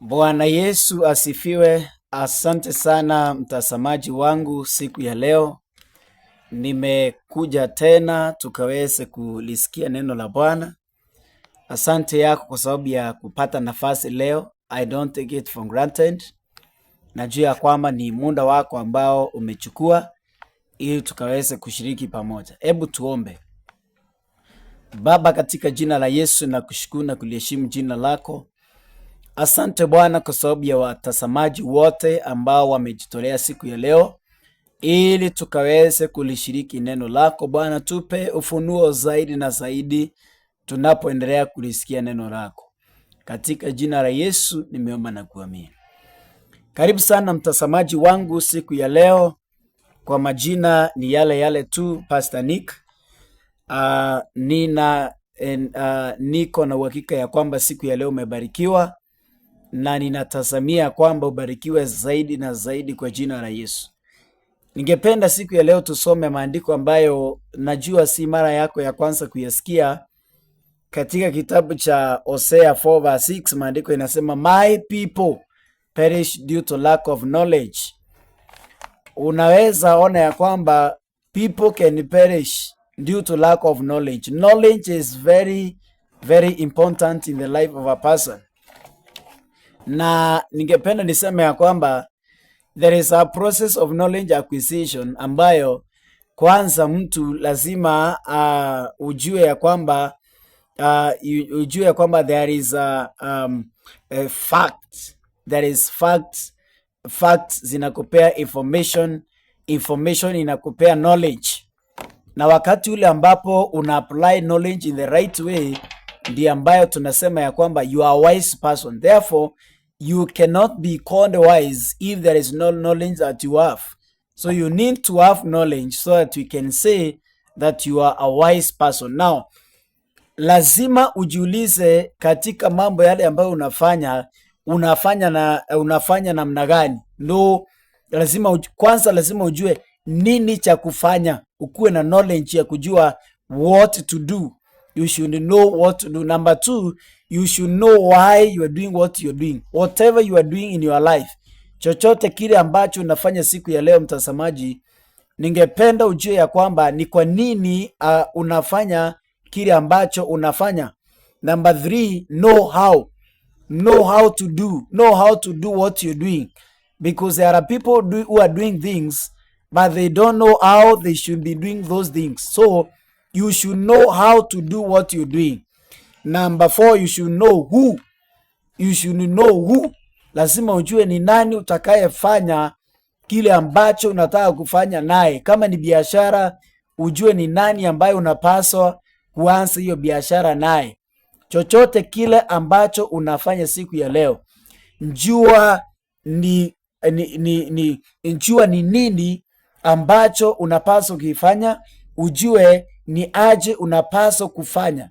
Bwana Yesu asifiwe. Asante sana mtazamaji wangu, siku ya leo nimekuja tena tukaweze kulisikia neno la Bwana. Asante yako kwa sababu ya kupata nafasi leo. I don't take it for granted. Najua ya kwamba ni muda wako ambao umechukua ili tukaweze kushiriki pamoja. Hebu tuombe. Baba, katika jina la Yesu nakushukuru na kuliheshimu jina lako. Asante Bwana kwa sababu ya watazamaji wote ambao wamejitolea siku ya leo ili tukaweze kulishiriki neno lako Bwana. Tupe ufunuo zaidi na zaidi tunapoendelea kulisikia neno lako. Katika jina la Yesu nimeomba na kuamini. Karibu sana mtazamaji wangu siku ya leo. Kwa majina ni yale yale tu, Pastor Nick. Niko na uhakika ya kwamba siku ya leo umebarikiwa na ninatazamia kwamba ubarikiwe zaidi na zaidi kwa jina la Yesu. Ningependa siku ya leo tusome maandiko ambayo najua si mara yako ya kwanza kuyasikia. Katika kitabu cha Hosea 4 verse 6, maandiko inasema, "My people perish due to lack of knowledge." Unaweza ona ya kwamba people can perish due to lack of knowledge. Knowledge is very very important in the life of a person. Na ningependa niseme ya kwamba there is a process of knowledge acquisition ambayo kwanza mtu lazima ujue ya kwamba there is a fact, there is fact. Facts zinakupea information, information inakupea knowledge, na wakati ule ambapo una apply knowledge in the right way ndiyo ambayo tunasema ya kwamba you are a wise person. Therefore, you cannot be called wise if there is no knowledge that you have. So you need to have knowledge so that we can say that you are a wise person. Now, lazima ujiulize katika mambo yale ambayo unafanya, unafanya namna gani? Ndo lazima kwanza lazima ujue nini cha kufanya, ukuwe na knowledge ya kujua what to do. You should know what to do. Number two, you should know why you are doing what you are doing. Whatever you are doing in your life, chochote kile ambacho unafanya siku ya leo, mtazamaji, ningependa ujue ya kwamba ni kwa nini unafanya kile ambacho unafanya. Number three, know how. Know how to do. Know how to do what you're doing. Because there are people who are doing things, but they don't know how they should be doing those things. So you should know how to do what you're doing. Number four, you should know who. You should know who. Lazima ujue ni nani utakayefanya kile ambacho unataka kufanya naye. Kama ni biashara, ujue ni nani ambaye unapaswa kuanza hiyo biashara naye. Chochote kile ambacho unafanya siku ya leo, jua ni nini ambacho unapaswa kuifanya, ujue ni aje unapaswa kufanya,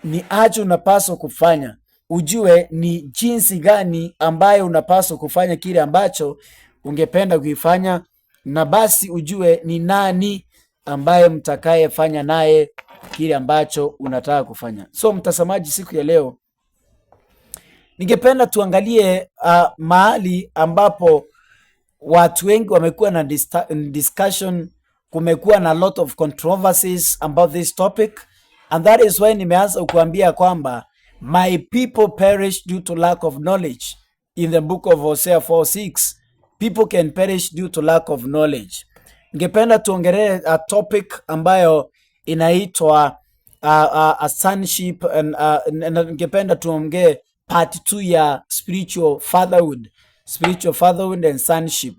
ni aje unapaswa kufanya, ujue ni jinsi gani ambayo unapaswa kufanya kile ambacho ungependa kuifanya, na basi ujue ni nani ambaye mtakayefanya naye kile ambacho unataka kufanya. So mtazamaji, siku ya leo ningependa tuangalie mahali ambapo watu wengi wamekuwa na discussion, kumekuwa na lot of controversies about this topic, and that is why nimeanza kuambia kwamba my people perish due to lack of knowledge. In the book of Hosea 4:6, people can perish due to lack of knowledge. Ningependa tuongelee a topic ambayo inaitwa a sonship and ningependa tuongee part 2 ya spiritual fatherhood, spiritual fatherhood and sonship.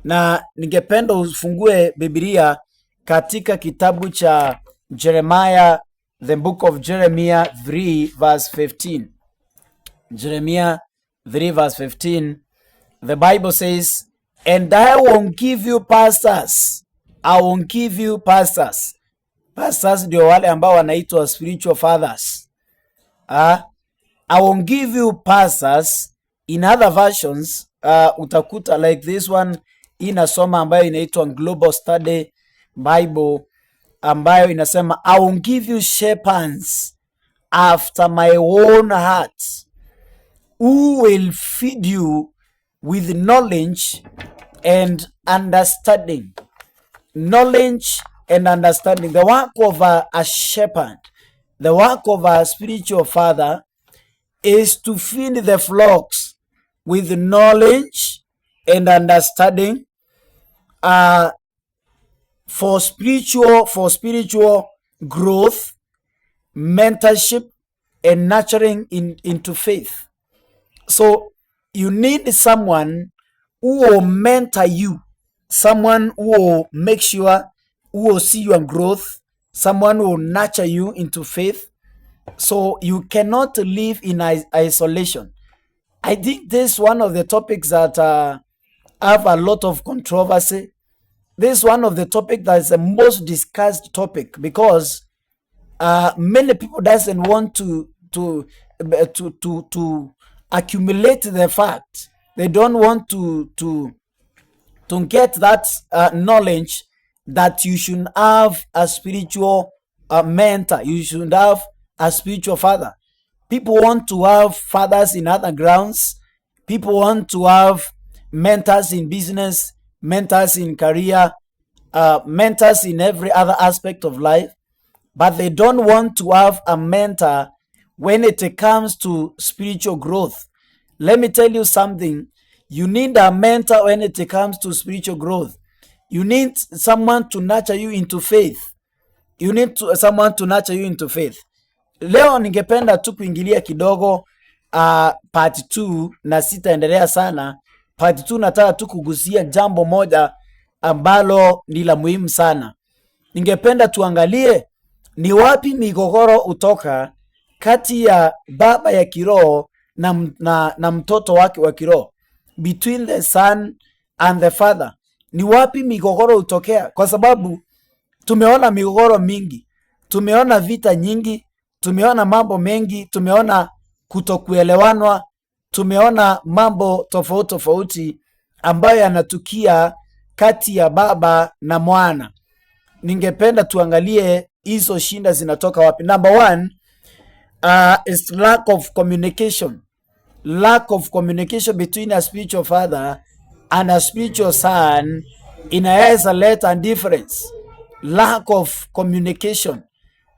Na ningependa ufungue Biblia katika kitabu cha Jeremiah, the book of Jeremiah 3 verse 15. Jeremiah 3 verse 15. The Bible says, "And I won't give you pastors. I won't give you pastors." Pastors ndio wale ambao wanaitwa spiritual fathers. Ah, "I won't give you pastors." In other versions, utakuta like this one inasoma ambayo inaitwa Global Study Bible ambayo inasema, "I will give you shepherds after my own heart." who will feed you with knowledge and understanding. Knowledge and understanding. The work of a shepherd, the work of a spiritual father is to feed the flocks with knowledge and understanding for spiritual growth, mentorship, and nurturing into faith. So you need someone who will mentor you, someone who will make sure, who will see your growth, someone who will nurture you into faith. So you cannot live in isolation. I think this is one of the topics that have a lot of controversy. This is one of the topic that is the most discussed topic because many people doesn't want to accumulate the fact. They don't want to get that knowledge that you should have a spiritual mentor. You should have a spiritual father. People want to have fathers in other grounds. People want to have mentors in business, mentors in career, mentors in every other aspect of life, but they don't want to have a mentor when it comes to spiritual growth. Let me tell you something. You need a mentor when it comes to spiritual growth. You need someone to nurture you into faith. You need someone to nurture you into faith. Leo ningependa tu kuingilia kidogo part 2 na sitaendelea sana. Part 2 nataka tu kugusia jambo moja ambalo ni la muhimu sana. Ningependa tuangalie ni wapi migogoro hutoka kati ya baba ya kiroho na mtoto wake wa kiroho, between the son and the father. Ni wapi migogoro hutokea? Kwa sababu tumeona migogoro mingi, tumeona vita nyingi, tumeona mambo mengi, tumeona kutokuelewanwa, tumeona mambo tofauti tofauti ambayo yanatukia kati ya baba na mwana. Ningependa tuangalie hizo shida zinatoka wapi. Number one is lack of communication. Lack of communication between a spiritual father and a spiritual son inaweza leta difference. Lack of communication.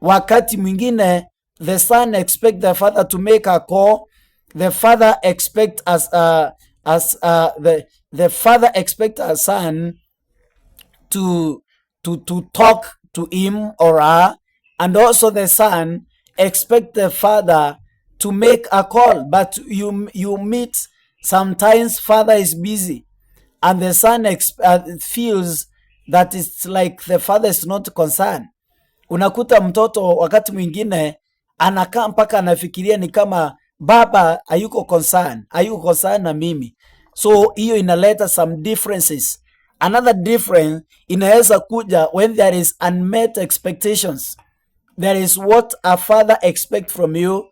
Wakati mwingine the son expect the father to make a call, the father expect as the father expect a son to talk to him or her, and also the son expect the father to make a call, but you meet sometimes father is busy and the son feels that it's like the father is not concerned. Unakuta mtoto wakati mwingine anakaa mpaka anafikiria ni kama baba hayuko concern, hayuko concern na mimi. So hiyo inaleta some differences. Another difference inaweza kuja when there is unmet expectations. There is what a father expect from you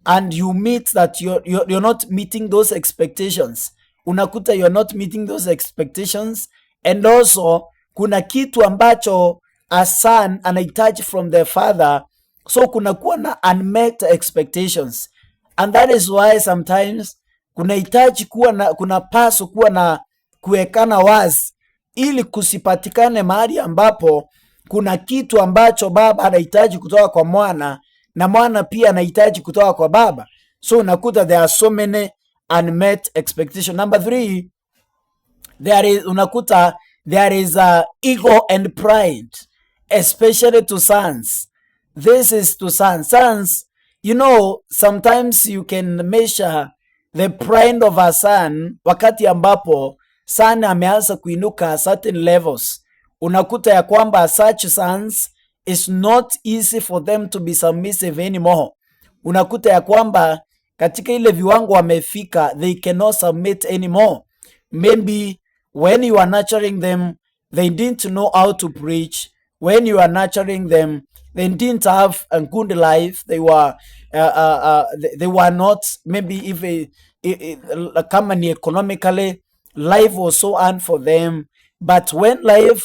and you meet that you're not meeting those expectations. Unakuta you're not meeting those expectations, and also kuna kitu ambacho a son anahitaji from the father, so kunakuwa na unmet expectations, and that is why sometimes kunahitaji kuwa na kunapaswa kuwa na kuwekana wazi ili kusipatikane mahali ambapo kuna kitu ambacho baba anahitaji kutoka kwa mwana na mwana pia anahitaji kutoka kwa baba. So unakuta there are so many unmet expectation. Number three, there is unakuta there is a ego and pride, especially to sons. This is to sons. Sons, sometimes you can measure the pride of a son wakati ambapo son ameanza kuinuka certain levels. Unakuta ya kwamba such sons is not easy for them to be submissive anymore. Unakuta ya kwamba katika ile viwango wamefika, they cannot submit anymore. Maybe when you are nurturing them, they didn't know how to preach. When you are nurturing them, they didn't have a good life. They were not maybe if a, kama ni economically life was so hard for them, but when life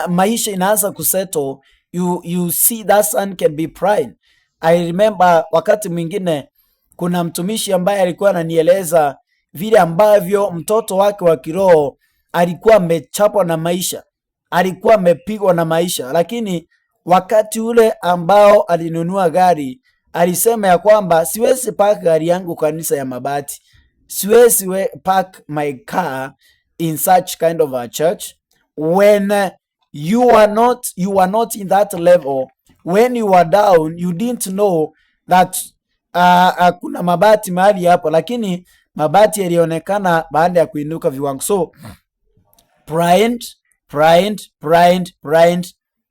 maisha inaanza kusettle, you see that son can be pride. I remember wakati mwingine Kuna mtumishi ambaye alikuwa ananieleza vile ambavyo mtoto wake wa kiroho alikuwa amechapwa na maisha, alikuwa amepigwa na maisha, lakini wakati ule ambao alinunua gari alisema ya kwamba siwezi park gari yangu kanisa ya mabati, siwezi park my car in such kind of a church. When you are not in that level, when you are down, you didn't know that kuna mabati mahali hapo, lakini mabati yalionekana baada ya kuinuka viwango. So pride, pride, pride, pride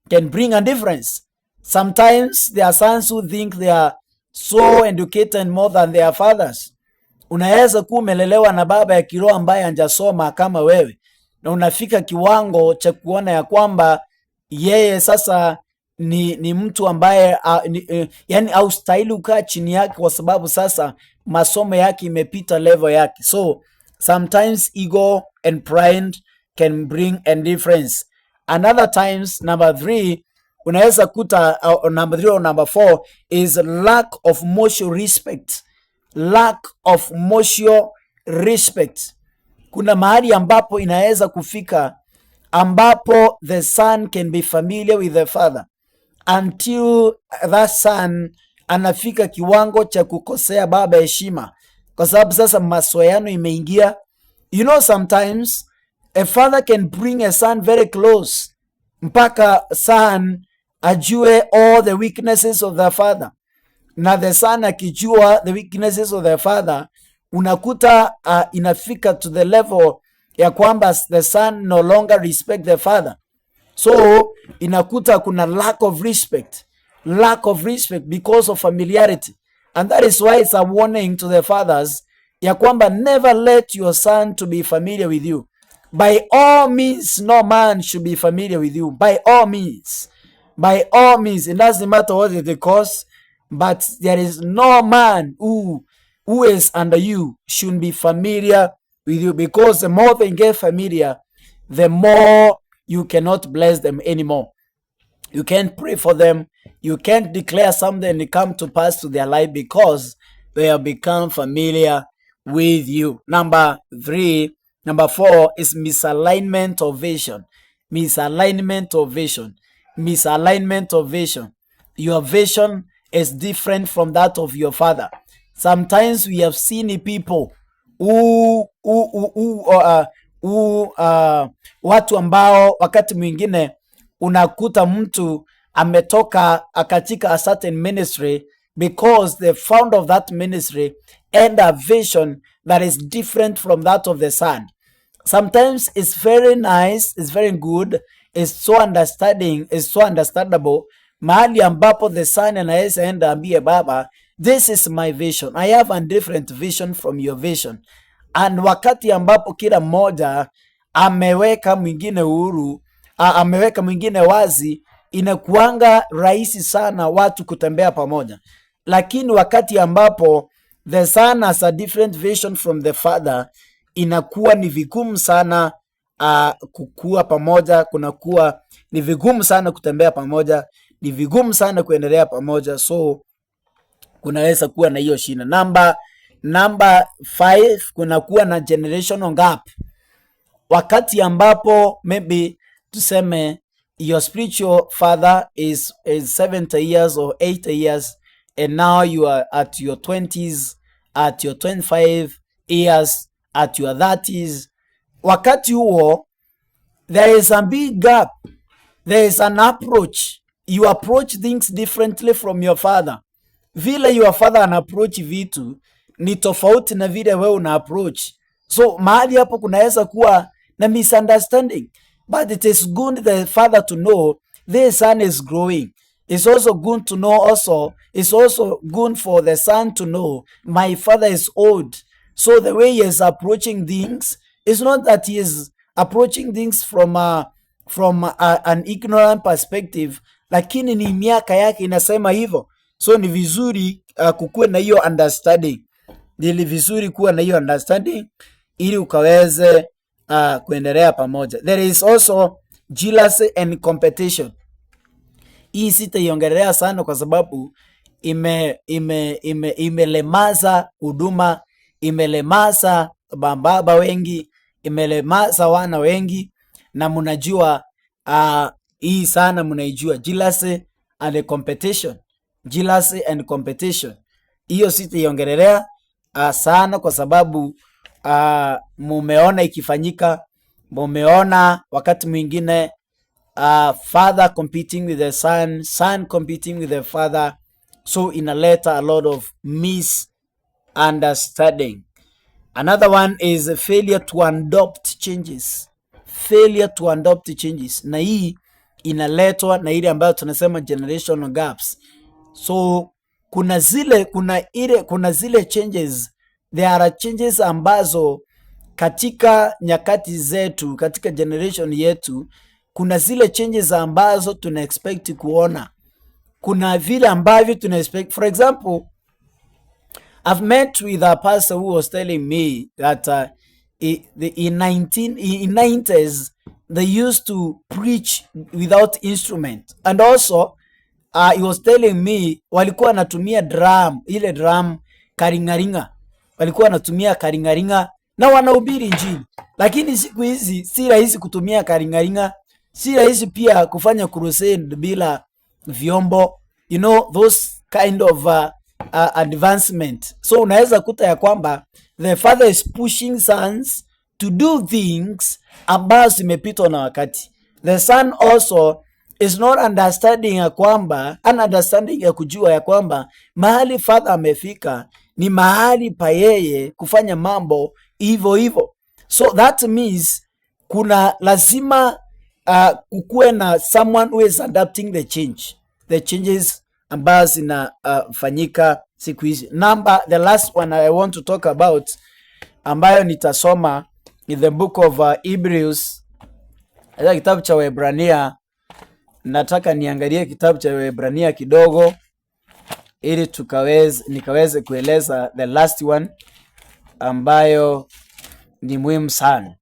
can bring a difference. Sometimes there are sons who think they are so educated more than their fathers. Unaweza kuwa umelelewa na baba ya kiroho ambaye hajasoma kama wewe, na unafika kiwango cha kuona ya kwamba yeye sasa ni mtu ambaye yani haustahili kukaa chini yake kwa sababu sasa masomo yake imepita level yake. So sometimes ego and pride can bring a difference. Another times, number three, unaweza kuta number three or number four is lack of mutual respect. Lack of mutual respect. Kuna mahali ambapo inaweza kufika ambapo the son can be familiar with the father until that son anafika kiwango cha kukosea baba heshima, kwa sababu sasa mazoeano imeingia. Sometimes a father can bring a son very close mpaka son ajue all the weaknesses of the father, na the son akijua the weaknesses of the father, unakuta inafika to the level ya kwamba the son no longer respect the father. So inakuta kuna lack of respect, lack of respect because of familiarity. And that is why it's a warning to the fathers ya kwamba never let your son to be familiar with you. By all means, no man should be familiar with you. By all means, by all means, it doesn't matter what it costs, but there is no man who is under you should be familiar with you, because the more they get familiar, the more you cannot bless them anymore. You can't pray for them. You can't declare something and come to pass to their life because they have become familiar with you. Number three, number four is misalignment of vision. Misalignment of vision. Misalignment of vision. Your vision is different from that of your father. Sometimes we have seen people who watu ambao wakati mwingine unakuta mtu ametoka katika a certain ministry because the founder of that ministry had a vision that is different from that of the son. Sometimes it's very nice, it's very good, it's so understanding, it's so understandable mahali ambapo the son anaweza enda ambie baba, "This is my vision. I have a different vision from your vision." And wakati ambapo kila mmoja ameweka mwingine uhuru, ameweka mwingine wazi, inakuanga rahisi sana watu kutembea pamoja. Lakini wakati ambapo the son has a different vision from the father, inakuwa ni vigumu sana kukua pamoja, kunakuwa ni vigumu sana kutembea pamoja, ni vigumu sana kuendelea pamoja, so kunaweza kuwa na hiyo shida. Number five, kunakuwa na generational gap. Wakati ambapo maybe tuseme your spiritual father is 70 years or 80 years and now you are at your 20s, at your 25 years, at your 30s. Wakati huo there is a big gap. There is an approach. You approach things differently from your father. Vile your father ana approach vitu ni tofauti na vile wewe una approach. So mahali hapo kunaweza kuwa na misunderstanding, but it is good the father to know this son is growing. It's also good to know also, it's also good for the son to know my father is old. So the way he is approaching things is not that he is approaching things from an ignorant perspective, lakini ni miaka yake inasema hivyo. So ni vizuri kukuwe na hiyo understanding. Ni vizuri kuwa na hiyo understanding ili ukaweze kuendelea pamoja. There is also jealousy and competition. Hii sitaiongelea sana kwa sababu Imelemaza huduma, imelemaza mababa wengi, imelemaza wana wengi, na mnajua hii sana mnaijua, jealousy and competition, jealousy and competition. Hiyo sitaiongelelea sana kwa sababu mumeona ikifanyika, mumeona wakati mwingine father competing with the son, son competing with the father, so inaleta a lot of misunderstanding. Another one is failure to adopt changes. Failure to adopt changes, na hii inaletwa na ile ambayo tunasema generational gaps. So kuna zile changes, there are changes ambazo katika nyakati zetu, katika generation yetu, kuna zile changes ambazo tuna expect kuona, kuna vile ambavyo tuna expect. For example, I've met with a pastor who was telling me that in 90s they used to preach without instrument, and also he was telling me walikuwa wanatumia drum, ile drum karingaringa, walikuwa wanatumia karingaringa na wanahubiri Injili, lakini siku hizi si rahisi kutumia karingaringa, si rahisi pia kufanya crusade bila vyombo, those kind of advancement. So unaweza kuta ya kwamba the father is pushing sons to do things ambazo zimepitwa na wakati. The son also is not understanding ya kwamba an understanding ya kujua ya kwamba mahali father amefika ni mahali pa yeye kufanya mambo hivyo hivyo. So that means kuna lazima kukuwe na someone who is adapting the change, the changes ambazo zinafanyika siku hizi. Number, the last one I want to talk about, ambayo nitasoma in the book of Hebrews, katika kitabu cha Waebrania. Nataka niangalie kitabu cha Waebrania kidogo ili nikaweze kueleza the last one ambayo ni muhimu sana.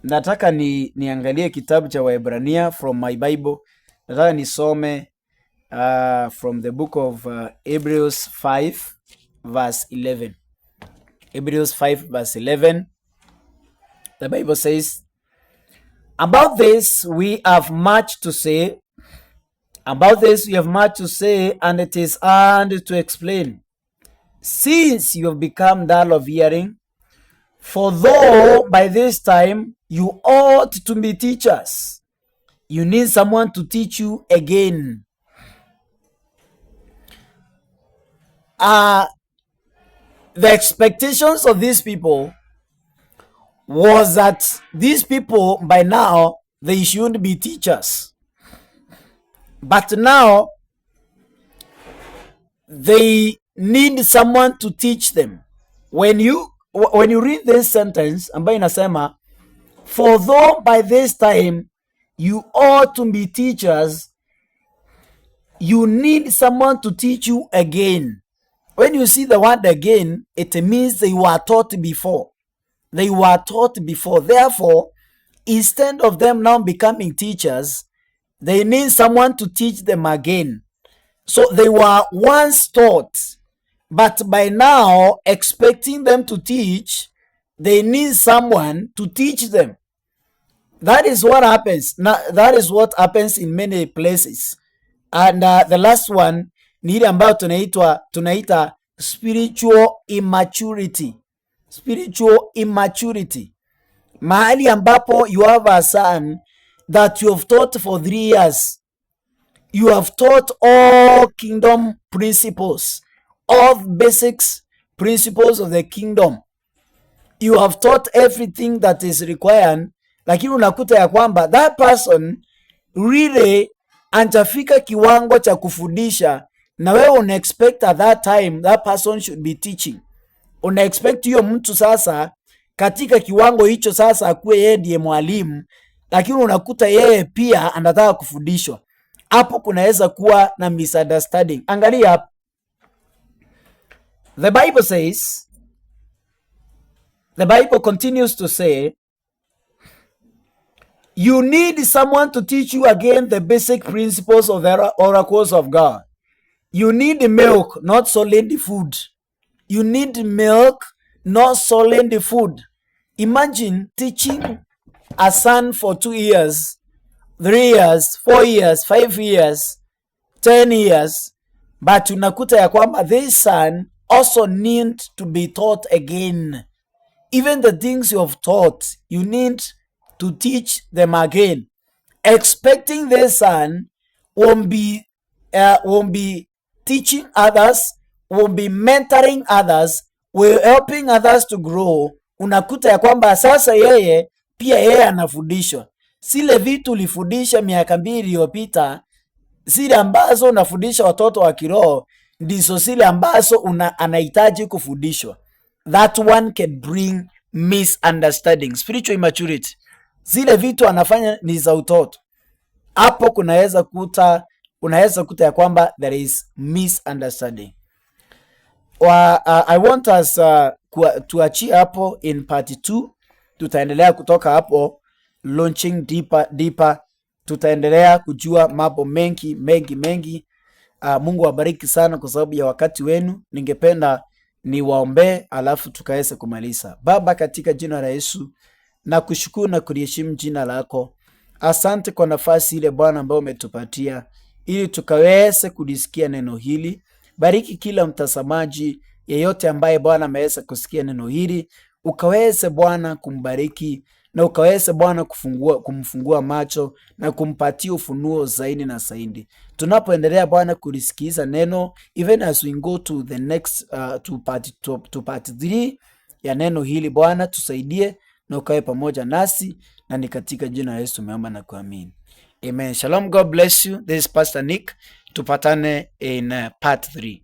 Nataka niangalie kitabu cha Waebrania from my Bible. Nataka nisome from the book of Hebrews 5 verse 11. Hebrews 5 verse 11. The Bible says, "About this we have much to say. About this we have much to say, and it is hard to explain, since you have become dull of hearing. For though by this time you ought to be teachers, you need someone to teach you again." The expectations of these people was that these people by now they should be teachers. But now they need someone to teach them. When you read this sentence ambayo inasema, "For though by this time you ought to be teachers, you need someone to teach you again." When you see the word "again", it means they were taught before. They were taught before. Therefore, instead of them now becoming teachers, they need someone to teach them again. So they were once taught, but by now, expecting them to teach, they need someone to teach them. That is what happens. Now, that is what happens in many places. And the last one ni ile ambayo tunaita spiritual immaturity. Spiritual immaturity. Mahali ambapo you have a son that you have taught for 3 years. You have taught all kingdom principles, all basics principles of the kingdom. You have taught everything that is required, lakini unakuta ya kwamba that person really hajafika kiwango cha kufundisha, na wewe una expect at that time that person should be teaching. Una expect hiyo mtu sasa katika kiwango hicho sasa akuwe yeye ndiye mwalimu, lakini unakuta yeye pia anataka kufundishwa. Hapo kunaweza kuwa na misunderstanding. Angalia hapa. The Bible says, the Bible continues to say, "You need someone to teach you again the basic principles of the oracles of God. You need milk, not solid food. You need milk, not solid food. Imagine teaching a son for 2 years, 3 years, 4 years, 5 years, 10 years, but unakuta ya kwamba this son also need to be taught again. Even the things you have taught, you need to teach them again. Expecting this son won't be teaching others, won't be mentoring others, will helping others to grow. Unakuta ya kwamba sasa yeye pia yeye anafundishwa zile vitu ulifundisha miaka 2 iliyopita, zile ambazo unafundisha watoto wa kiroho ndizo zile ambazo anahitaji kufundishwa. That one can bring misunderstanding, spiritual immaturity. Zile vitu anafanya ni za utoto. Hapo kunaweza kuta ya kwamba there is misunderstanding. I want us tuachie hapo in part 2. Tutaendelea kutoka hapo, launching deeper deeper. Tutaendelea kujua mambo mengi mengi mengi. Mungu awabariki sana kwa sababu ya wakati wenu. Ningependa niwaombee alafu tukaweze kumaliza. Baba, katika jina la Yesu nakushukuru na kuliheshimu jina lako. Asante kwa nafasi ile, Bwana, ambayo umetupatia ili tukaweze kulisikia neno hili. Bariki kila mtazamaji yeyote ambaye, Bwana, ameweza kusikia neno hili, ukaweze, Bwana, kumbariki na ukaweze, Bwana, kumfungua macho na kumpatia ufunuo zaidi na zaidi. Tunapoendelea, Bwana, kulisikiza neno, even as we go to the next to part 3 ya neno hili, Bwana, tusaidie na ukawe pamoja nasi, na ni katika jina la Yesu tumeomba na kuamini. Amen. Shalom, God bless you. This is Pastor Nick. Tupatane in part 3.